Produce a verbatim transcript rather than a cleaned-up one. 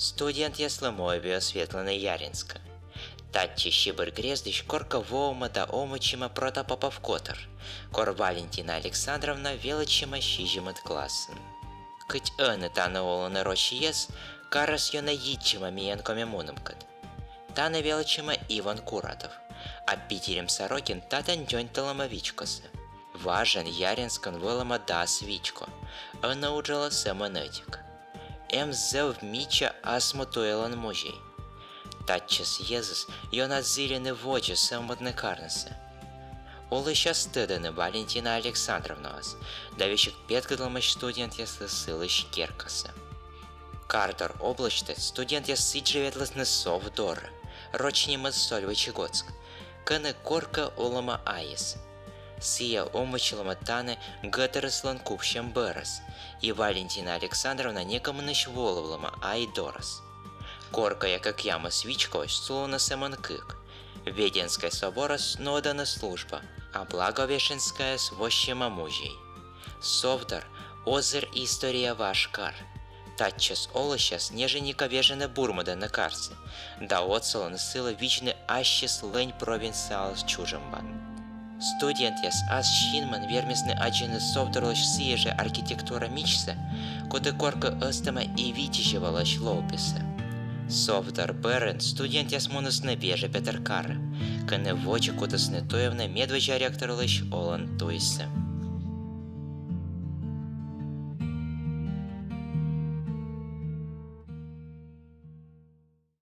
Студентъяслы мойвиӧс ветлыны Яринскӧ. Татчӧ Сибирь грездысь коркӧ воӧма да овмӧдчӧма Протопопов котыр, кор Валентина Александровна велӧдчӧма сизимӧд классын. Кӧть ӧні тані олӧны рочьяс, карыс ёна йитчӧма миян коми мунӧмкӧд. Тані велӧдчӧма Иван Куратов, а Питирим Сорокин татӧн дзоньталӧма вичкосӧ. Важӧн Яринскын вӧлӧма дас вичко, ӧні уджалӧ сӧмын ӧтик. Эм зэв мича ас му туялан музей. Татчӧс йӧзыс ёна зілины водзӧ сӧвмӧдны карнысӧ. Олысьяс тӧдӧны Валентина Александровнаӧс да весиг петкӧдлӧмаӧсь студентъяслы сылысь керкасӧ. Кардор обласьтӧ студентъяс сідзжӧ ветлісны Сов дорӧ, роч нимӧн Сольвычегодск, кӧні коркӧ олӧма айыс. Сійӧ овмӧдчалӧма тані гӧтырыслӧн кувсьӧм бӧрас, и Валентина Александровна некымынысь волывлӧма ай дорас. Коркӧя кӧкъямыс вичкоысь сулӧны сӧмын кык. Веденскӧй соборас нуӧдӧны служба, а Благовещенскӧйас воссьӧма музей. Сов дор — озыр история важ кар. Татчӧс олысьяс ньӧжйӧникӧ вежӧны бурмӧдӧны карсӧ да отсалӧны сылы видзны ассьыс лӧнь провинциялӧс чужӧмбан. Студентъяс ас синмӧн вермисны аддзыны Сов дорлысь сійӧ жӧ архитектура мичсӧ, коді коркӧ ӧзтӧма и Витязевлысь ловписӧ. Сов дор бӧрын студентъяс мунісны Вежӧ Петӧр карӧ, кӧні водзӧ кутісны туявны медводдза ректорлысь олан туйсӧ.